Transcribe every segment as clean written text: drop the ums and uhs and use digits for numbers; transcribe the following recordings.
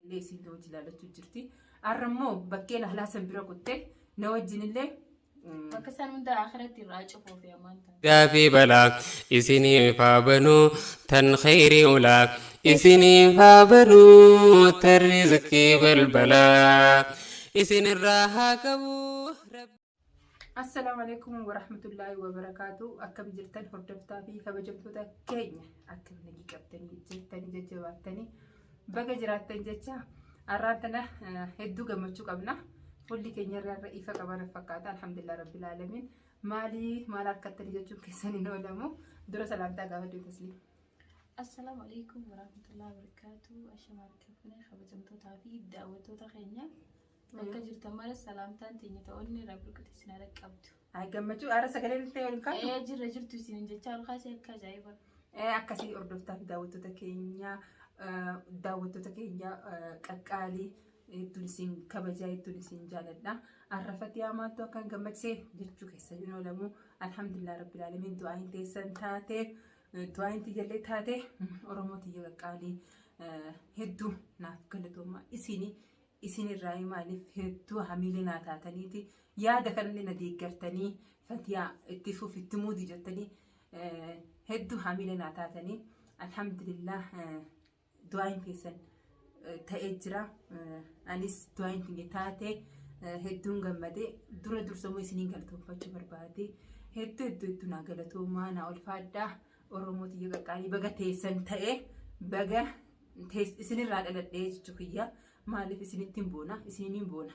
Illee isiin na wajjin ilaalachuu jirti. Har'a immoo bakkee lahalaa san bira kuttee na wajjin illee Bakka isaan hunda akhiratti irraa cufuufi ammaan tana. Gaafi balaa isiniif haa banuu tan kheyrii ulaa isiniif haa banuu tan rizqii balbalaa isinirraa haa qabuu rabbi. Assalaamu alaikum warahmatullaahi wabarakaatu. Akkam jirtan hordoftaa fi kabajamtoota keenya, akkam nagii qabdanii jirtanii, jajjabaattanii baga jiraattan jecha. Har'aan tana hedduu gammachuu qabna. Fuulli keenya irraa irra ifa qaban fakkaata. Alhamdulillah rabbil aalamiin. Maalii maal harkattanii jechuun keessan hin oolamu. Dura salaamtaa gaafadhu, Tasliim. Assalaamu alaikum warahmatullahi wabarakatuh. Ashama harka kabajamtootaa fi daawwattoota keenya. Bakka jirtan mara salaamtaan teenya ta'oonni rabbi qixi isin haala qabdu. Ay, gammachuu har'a sagalee nutti waliin kaatu. Ee, jirra jirtu isin jechaa ol kaasee akka ajaa'iba. Akkasii hordoftaa fi daawwattoota keenya qaqqaalii, hedduun isin kabajaa, hedduun isin jaaladha. Arrafatti haamaattu akkaan gammachisee jechuu keessa hin oolamu. Alhamdulillah rabbil aalamiin, du'aan teessan taate, du'aan tiyyallee taate. Oromoo tiyya qaqqaalii, hedduu naaf galatooma isinii. Isinirraa maaliif hedduu hamiilee naa taataniiti yaada kanallee na deeggartanii, "Fatiyaa, itti fufi, itti muudi" jettanii hedduu hamiilee naa taatanii. Alhamdulillah, du'aan keessan ta'ee jira. Anis du'aan keenya taate hedduun gammadee. Dura dursamuu isiniin galatoonfachuu barbaade. Hedduu hedduu hedduu naa galatoomaa, naa ulfaadhaa. Oromoo tiyya qaqqaalii, baga teessan ta'e, baga isinirraa dhaladhee jechuu kiyya. Maaliif isinitti hin boona, isiniin boona.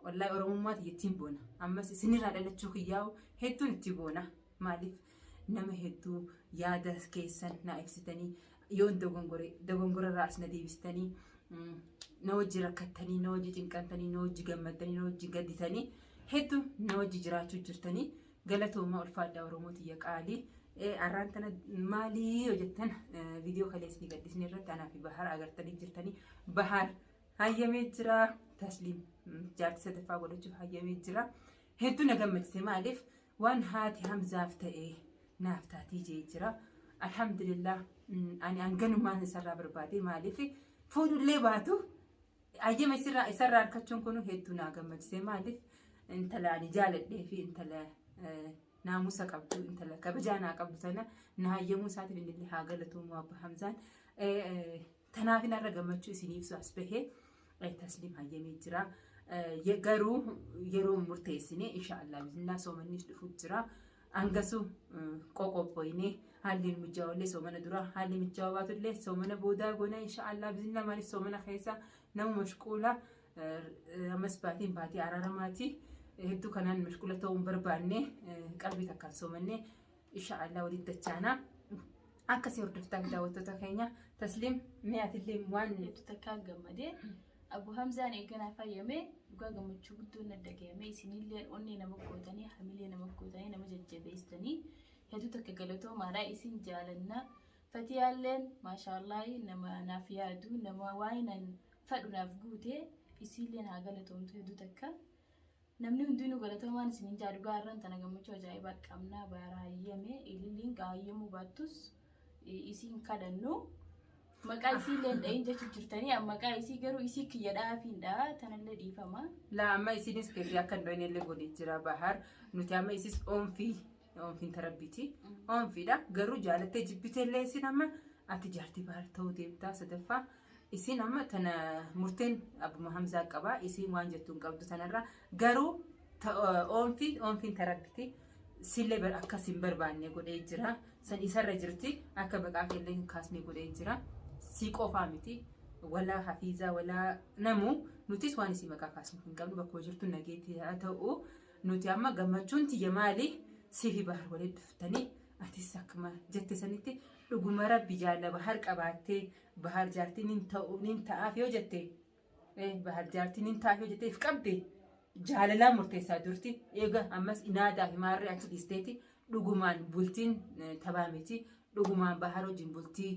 Wallaahi, Oromummaa tiyyattiin boona. Ammas isinirraa dhalachuu kiyyaa'u hedduun itti boona. Maaliif nama hedduu yaada keessan naa ibsitanii, yoon dogongore dogongorarraa as na deebistanii, na wajji rakkattanii, na wajji cinqantanii, na wajji gammaddanii, na wajji gadditanii, hedduu na wajji jiraachuu jirtanii. Galatoomaa, ulfaadhaa, Oromoo tiyya qaalii. Har'aan tana maalii yoo jettan, viidiyoo kaleessni gaddisni irratti anaa fi Bahar agartanii jirtanii. Bahar hayyamee jira. Tasliim jaartii sadaffaa godhachuuf hayyamee jira. Hedduu na gammachise. Maaliif waan haati Hamzaaf ta'ee naaf taatii jee jira. Alhamdulillah, ani hanganumaan isarraa barbaade. Maaliif fuudhullee baatu hayyama isarraa harkachuun kun hedduu naa gammachise. Maaliif intala ani jaaladhee fi intala naamusa qabdu, intala kabajaa naa qabdu tana na hayyamuu isaatiif innillee haa galatoomu Abba Hamzaan. Tanaaf irra gammachuu isinii ibsu as bahee. Tasliim hayyamee jira. Garuu yeroo murteessine, inshaallah biiznillah, soomannis dhufuu jira. Hangasu qoqophoyne haalli mijaa'ullee soomana dura, haalli mijaa'uu baatullee soomana boodaa goona, inshaallah biiznillah. Maaliif soomana keessa nama mashquula, ammas baatiin baatii araaramaati. Hedduu kanaan mashquula ta'uu hin barbaanne, qalbii takkaan soomanne inshaallah walitti dachaana. Akkasii hordoftaa fi daawwattoota keenya, Tasliim, mee atillee waan Hedduu takkaan gammadee. Abu Hamzaan eeganaa fayyamee dhugaa gammachuu guddoon na dhagayame. Isinillee onnee nama gootanii, hamilee nama gootanii, nama jajjabeessitanii, hedduu takka galatoomaadha, isin jaalannaa. Fatiyaalleen maashaallahi, nama naaf yaadu, nama waan nan fadhu naaf guute, isiilleen haa galatoomtu hedduu takka. Namni hundinuu galatoomaan isinin jaa. Dhugaa irraan tana gammachuu ajaa'ibaa qabnaa. Baara hayyame, ililiin hayyamuu baattus isiin kadhannu. Maqaa isiillee hin dhahin jechuu jirtanii, maqaa isii garuu isii kiyya dhaafiin dha, tanallee dhiifama. Laa, amma isinis keessi akka hin dhoyne illee godhee jira Bahar. Nuti amma isis oonfii oonfiin tarabbiiti. Oonfiidha. Garuu jaalattee jibbitee illee isin amma ati jaartii Bahar ta'uu deemtaa sadaffaa. Isin amma tana murteen Abbuma Hamzaa qaba. Isin waan jettu hin qabdu tanarra. Garuu oonfii oonfiin tarabbiti. Sillee akkas hin barbaanne godhee jira. San isarra jirti. Akka maqaa keellee hin kaasne godhee jira. Si qofaa miti. Walaa hafiizaa walaa namu nutis waan isii maqaa kaasnu hin qabnu. Bakkuma jirtu nageetti haa ta'u. Nuti amma gammachuun tiyya maali? Sifi Bahar walitti dhuftanii, atis akkuma jette sanitti dhuguma rabbi jaalla Bahar qabaattee, Bahar jaartiin hin ta'u nin ta'aaf yoo jette, Bahar jaartiin hin ta'aaf yoo jette, if qabde jaalalaan murteessaa durti eega ammas inaadaa fi maarree achi dhiisteeti. Dhugumaan bultiin tabaa miti, dhugumaan Bahar wajjin bultii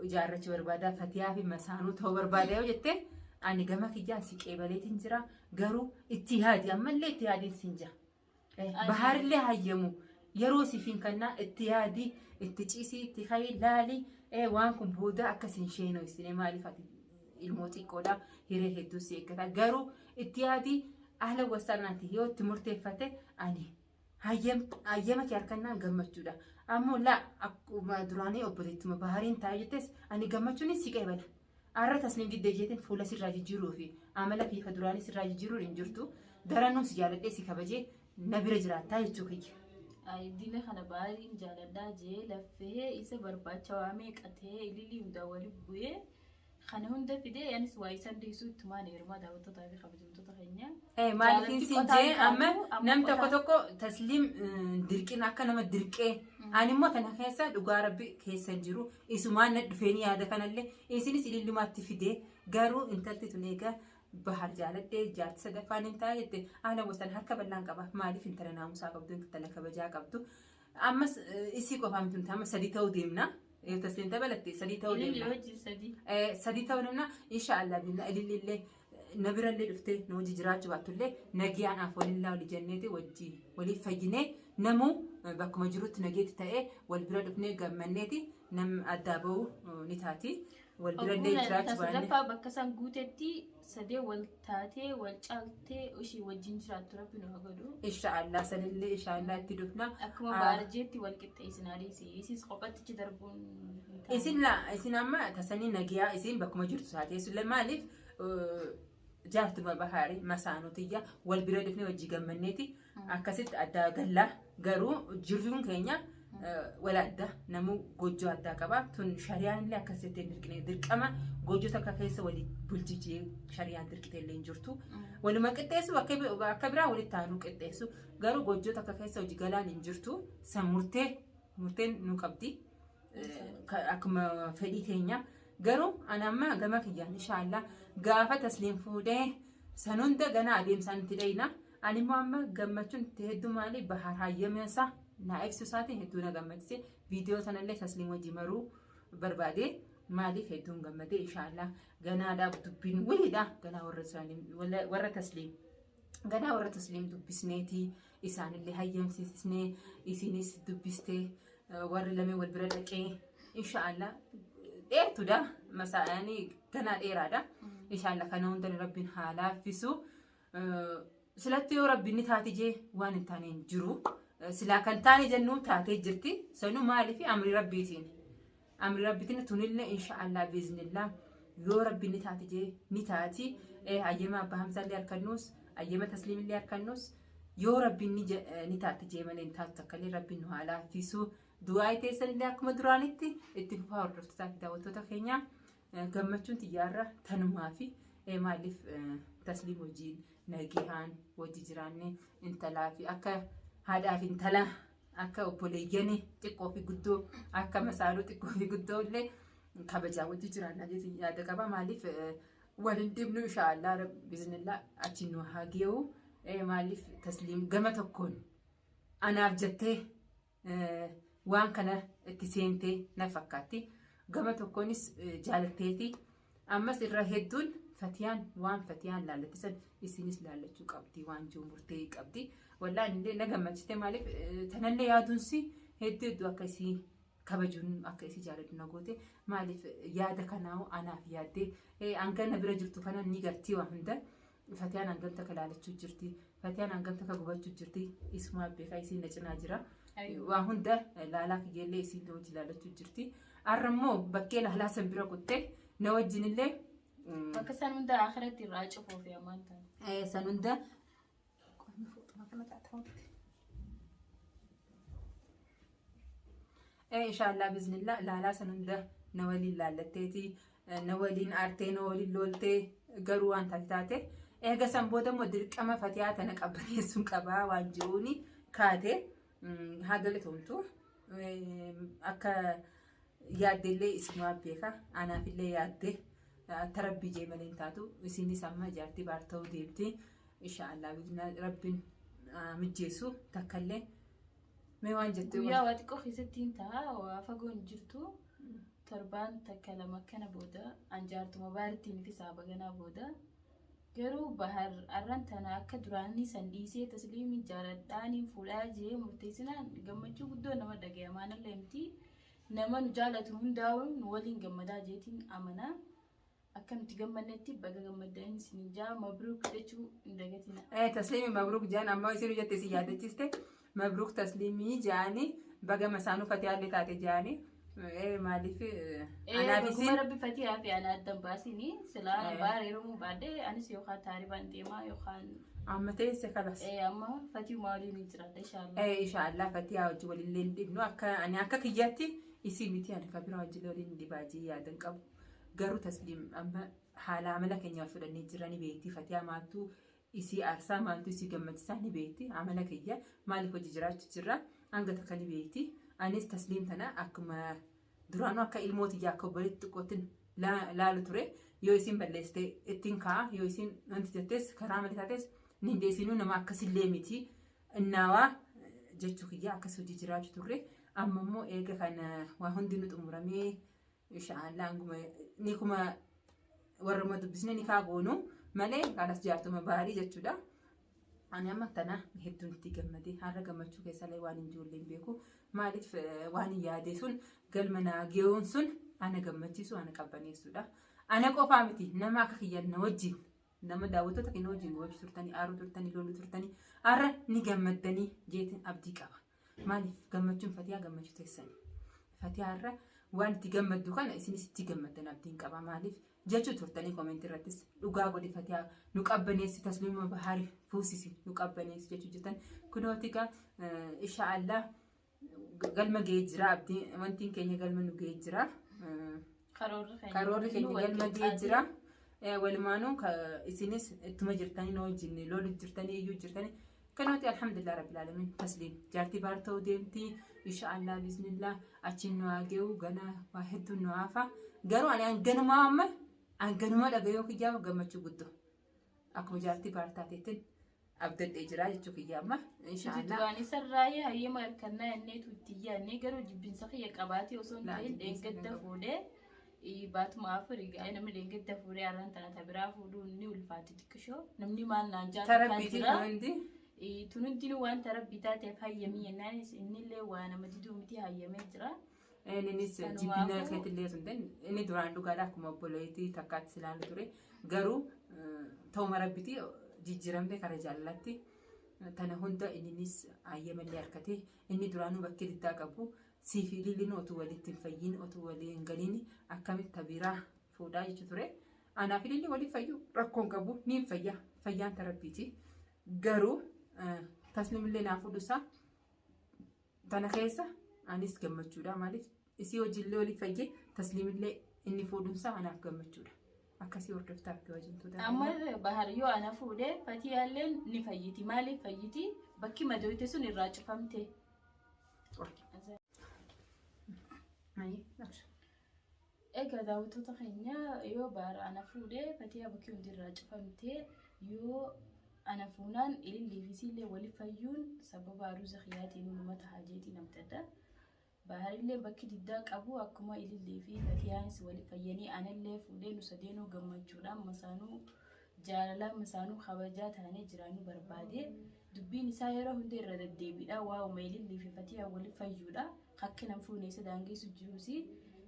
ijaarrachuu barbaada, Fatiyaa fi masaanuu ta'uu barbaada yoo jette, ani gama kiyyaan si qeebaleetiin jira. Garuu itti yaadi, ammallee itti yaadiin siin jira. Baharillee hayyamu yeroo siif hin kannaa, itti yaadi, itti ciisii, itti kayi, laali. Waan kun booda akkas hin sheenoo isine. Maaliif ati Ilmoo xiqqoodha, hiree hedduu si eeggata. Garuu itti yaadii haala wasaanaati yoo itti murteeffate ani hayyama kee harkannaan gammachuudha. Ammoo laa akkuma duraanii obboleettuma Bahariin taa'ee jettes ani gammachuun si qeebala. Har'a Tasliim diddee jeetiin fuula sirraa jijjiiruu fi amala fi duraanii sirraa jijjiiruun hin jirtu. Daranuu si jaaladhee si kabajee na bira jiraattaa jechuu kiyya. Dila kana Bahariin jaaladhaa jee laffee isa barbaacha waa meeqatee ililii hundaa waliin bu'ee kana hunda fidee anis waa isaan deessuu ittumaan heerumaa daawwattootaa fi kabajamtoota keenya. Maaliifin siin jee amma nam tokko tokko Tasliim dirqina akka nama dirqee ani immoo tana keessa dhugaa rabbi keessa hin jiru isumaan na dhufeen yaada kanallee isinis ilillumaatti fidee garuu intalti tun egaa Bahar jaaladhee jaarti sadaffaan hin ta'a jette haala wasan harka bal'aan qaba maaliif intala naamusaa qabdu intala kabajaa qabdu ammas isii qofaa miti amma sadii ta'uu deemna yoo Tasliim dabalatte sadii ta'uu Ililli deemna. wajjin sadii. Sadii ta'uu deemna inshaallah billah ilillillee na birallee dhuftee na wajji jiraachuu baattullee nagiyaan af walillaa walii jenneeti wajji waliif fayyinee namuu bakkuma jirutti nageetti ta'ee wal bira dhufnee gammanneeti nam addaa ba'uu ni taati. Wal birallee Ogummaa jiraachuu baanne. sadaffaa bakka isaan guutetti sadee wal taatee wal caaltee ishii wajjin jiraattu rabbi nu haa godhu. Inshaallah sanillee inshaallah itti dhufna. Akkuma baarjeetti wal qixxeessinaa dhiisi. Isis qophatti darbuun hin taane. Isin la isin amma tasanii nagiyaa isin bakkuma jirtu taateessullee maaliif jaartuma Bahaarii masaanotiyya wal bira dhufnee wajji gammanneeti akkasitti addaa gallaa garuu jirtuun keenya wal adda namuu gojjoo addaa qaba tun shariyaan illee akkas jettee hin dirqine dirqama gojjoo takka keessa walii bulchijee shariyaan dirqite illee hin jirtu waluma qixxeessu bakka biraa walitti aanuu qixxeessu garuu gojjoo takka keessa hojii galaan hin jirtu san murtee murteen nu qabdi. Akkuma fedhii teenya garuu ani amma gama kiyyaan inshaallah gaafa Tasliim fuudhee san hunda ganaa adeemsaan itti dhayna ani immoo amma gammachuun itti hedduu maali Bahar hayyameensa naa ibsu isaatiin hedduu na gammachise viidiyoo sanallee Tasliim wajji maruu barbaade maaliif hedduun gammadee inshaallah ganaadhaaf dubbiin waliidha ganaa warra isaanii warra Tasliim ganaa warra Tasliim dubbisneetii isaanillee hayyamsiisnee isinis dubbistee warri lameen wal bira dhaqee inshaallah dheertuudha masaa'anii ganaa dheeraadha inshaallah kana hunda rabbiin haa laaffisu silatti yoo rabbiin ni taati jee waan hin taane hin jiru silaa kan taane jennu taatee jirti sanuu maaliif amri rabbiitiin amri rabbiitiin tunillee inshaallah biiznillah yoo rabbiin ni taati jee ni taati hayyama abbaa Hamzaallee harkannuus hayyama Tasliimillee harkannuus yoo rabbiin ni taati jee malee hin taatu takkallee rabbiin nu haa laaffisu du'aa teessanillee akkuma duraanitti itti fufaa hordoftootaa fi daawwattoota keenya gammachuun xiyyaarra tanumaa fi maaliif Tasliim wajjiin nagihaan wajji jiraanne intalaa fi akka haadhaa fi intala akka obboleeyyanii xiqqoo fi guddoo akka masaaluu xiqqoo fi guddoo illee kabajaa wajji jiraannaa jechuun yaada qaba maaliif waliin dhibnu inshaallah biiznillah achi nu haa ge'u maaliif Tasliim gama tokkoon anaaf jettee waan kana itti seentee na fakkaatti gama tokkoonis jaalatteeti ammas irra hedduun Fatiyaan waan Fatiyaan laallattisan isinis laallachuu qabdi waan jiru murtee qabdi wallaan illee na gammachiste maaliif tanallee yaaduunsi hedduu hedduu akka isii kabajuun akka isii jaaladhu na goote maaliif yaada kanaa anaaf yaaddee hanga na bira jirtu kana ni gartii waan hunda Fatiyaan hangam takka laalachuu jirti Fatiyaan hangam takka gubachuu jirti isumaa beekaa isiin na cinaa jira waa hunda laalaa kiyyeellee isiin hojii laalachuu jirti har'a immoo bakkee laalaa san bira kuttee na wajjin illee Bakka isaan hunda akhiratti irraa cufuuf ammaan ta'an. San hunda inshaallah biiznillah laalaa san hunda na waliin laallatteeti na waliin aartee na waliin loltee garuu waan taate taate eega san booda immoo dirqama Fatiyaa tana qabbaneessuun qabaa waan jiruuni kaate haa galatomtu akka yaaddellee isinumaa beeka anaafillee yaadde tarabbii jee malee hin taatu isinis amma jaartii baar ta'uu deemti inshaallah rabbiin mijjeessu takkallee mee waan jette Guyyaa waa xiqqoo keessatti hin ta'a waa fagoon jirtu torbaan takka lama kana booda an jaartuma Baharittiin fi saaba ganaa booda garuu Bahar arran tana akka duraanii san dhiisee Tasliimii jaaladhaaniin fuudhaa jee murteessinaan gammachuu guddoo nama dhagaya maanallee miti nama nu jaalatu hundaa'u nu waliin gammadaa jeetiin amanaa. Akka nuti gammannetti baga gammaddanii isin jaa mabruuk jechuu hin dagatina. Tasliimi mabruuk jaan amma isin jette si yaadachiste mabruuk tasliimii jaanii baga masaanuu fatiyaallee taate jaanii maaliif anaaf Baguma isin rabbi fatiyaa fi ana addan baasinii silaa baara yeroo baadhee anis yookaan taaribaan deemaa yookaan amma teesse kalas. Amma fatiyuma waliin hin jiraadha inshaallah. Inshaallah fatiyaa hojii walillee hin dhibnu akka ani akka kiyyaatti isii miti ani kabira hojii waliin hin dhibaajii yaadan qabu. Garuu tasliim amma haala amala keenya wal fudhannee jira ni beekti fatiyaa maaltu isii aarsaa maaltu isii gammachiisaa ni beekti amala kiyya maaliif hojii jiraachuu jirra hanga takka ni beekti. Anis tasliim tana akkuma duraanuu akka ilmooti akka obboleetti xiqqootti laalu ture yoo isin balleessite ittiin kaa'a yoo isin wanti jettes karaa malee taates ni deessinuu nama akkasillee miti innaawaa jechuu kiyya akkas hojii jiraachuu turre amma immoo eega kana waa hundinuu xumuramee inshaallah hanguma ni kuma warra dubbisne ni kaa goonu malee kanas jaartuma baarii jechuudha. Ani amma tana hedduun itti gammadee har'a gammachuu keessallee waan hin ijoolleen beeku maaliif waan hin yaade sun galma naa ge'uun sun ana gammachiisu ana qabbaneessudha. Ana qofaa miti nama akka kiyyan na wajjin nama daawwattoota keenya wajjin gochuu turtanii aaruu turtanii loluu turtanii har'a ni gammaddanii jeetiin abdii qaba. Maaliif gammachuun fatiyaa gammachuu teessanii. Fatiyaa har'a waan itti gammaddu kana isinis itti gammaddan abdiin qaba maaliif jechuu turtanii koomentii irrattis dhugaa godhi fatiyaa nu qabbaneessi tasliima bahaari fuusisi nu qabbaneessi jechuu jirtan kunooti egaa inshaallah galma ga'ee jira abdiin wantiin keenya galma nu ga'ee jira. Karoorri keenya galma ga'ee jira. Walumaanuu isinis ittuma jirtanii nu wajjin lolu jirtanii iyyuu jirtanii kanooti alhamdulillah rabbil alamin tasliim jaartii baar ta'uu deemti inshaallah bismillah achiin nu haa ga'u ganaa waa hedduun nu haafa garuu ani hanganumaa amma hanganuma dhagayoo kiyyaa gammachuu guddoo akkuma jaartii baar taateettiin abdadhee jira jechuu kiyya amma inshaallah. Duraan isarraa hayyama harkannaa inneetu itti yaadne garuu jibbinsa kiyya qabaatee osoo hin ta'in dheengadda fuudhee baatuma afur egaa namni dheengadda fuudhee har'aan tana tabiraa fuudhuun ni ulfaatti xiqqishoo namni maal naan jaatu kan Tarabbiitii jira. kun hundi Tun hundinuu waan tarabbii taateef hayyamii jennaanis innillee waa nama diduu miti hayyamee jira. Innis jibbina keetillee sun ta'in inni duraan dhugaadha akkuma obboleettii takkaatti silaalu ture garuu ta'uma rabbitii jijjiiramte karaa jaalalaatti tana hunda innis hayyamallee harkatee inni duraanuu bakkee diddaa qabu siif ililiin otuu walitti hin fayyin otuu walii hin galiin akkamitti tabiraa fuudhaa jechuu ture. Anaaf ililli waliif fayyu rakkoon qabu ni hin fayya fayyaan tarabbiiti garuu taslimillee naa fuudhusaa tana keessa anis gammachuudha maaliif isii hojiillee waliif fayyee tasliimillee inni fuudhunsaa anaaf gammachuudha akkasii hordoftaaf kabajamtoota. Amma bahar yoo ana fuudhee fatiyaalleen ni fayyiti maaliif fayyiti bakki madooyte sun irraa cufamte. Egaa daawwattoota keenya yoo bahar ana fuudhee fatiyaa bakki hundi irraa cufamte yoo ana fuunaan ilillii fi isiillee waliif fayyuun sababa aruuza kiyyaatiin uummata hajeetii namtadha. Baharillee bakki diddaa qabu akkuma ilillii fi fatiyaanis waliif fayyanii anallee fuudhee nu sadeenuu gammachuudhaan masaanuu jaalalaan masaanuu kabajaa taanee jiraannu barbaade dubbiin isaa yeroo hunda irra deddeebiidha waa'uma ilillii fi fatiyaa waliif fayyuudha kakki nam fuune isa daangeessu jiruusi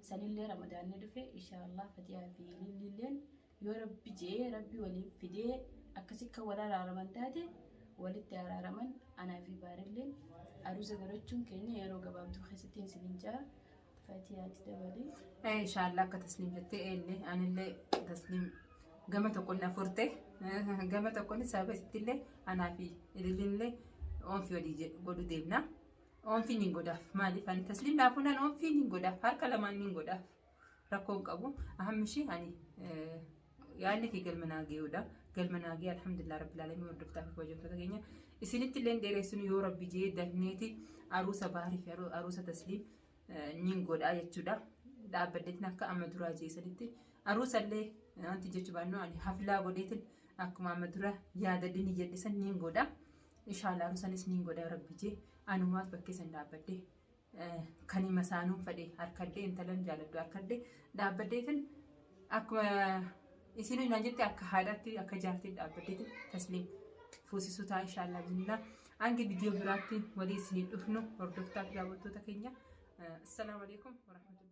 sanillee ramadaanni dhufe inshaallah fatiyaa fi ililliilleen yoo rabbi je'ee rabbi waliif fidee akkasi akka wal araaraman taate walitti araaraman anaa fi baarilleen aruuza godhachuun keenya yeroo gabaabduu keessatti isiniin jaa fatiyaatti dabalee. Inshaallah akka tasliim jettee eellee anillee tasliim gama tokkoon afurte gama tokkoon sababa isittillee anaa fi ililliinillee oonfii walii godhu deemna. Oonfiin hin godhaaf maaliif ani tasliim laafuunaan oonfiin hin godhaaf harka lamaan hin godhaaf rakkoon qabu ahammishii ani yaadni kee galma naa ga'uudha. Galma naa ga'e alhamdulillah rabbil alamin hordoftaa fi kabajamtoota keenya isinitti illee dheeressuun yoo rabbi jee dafneeti aruusa baarii fi aruusa tasliim niin godhaa jechuudha. Dhaabbaddeetiin akka amma duraa jeesanitti aruusa illee wanti jechuu baannu ani haflaa godheetiin akkuma amma dura yaadadhe ni jedhisan niin godha. Inshaallah aruusanis niin godha rabbi jee anumaas bakkee san dhaabbadde kan hima saanuun fadhe harkadde intalan jaaladhu harkadde dhaabbaddeetiin akkuma isinuu naan jette akka haadhaatti akka jaartiin dhaabbaddeetiin tasliim fuusisuu ta'a inshaallah bismillah. Hanga viidiyoo biraatti walii isinii dhufnu hordoftaa fi daawwattoota keenya. Assalaamu alaikum warahmatullahi.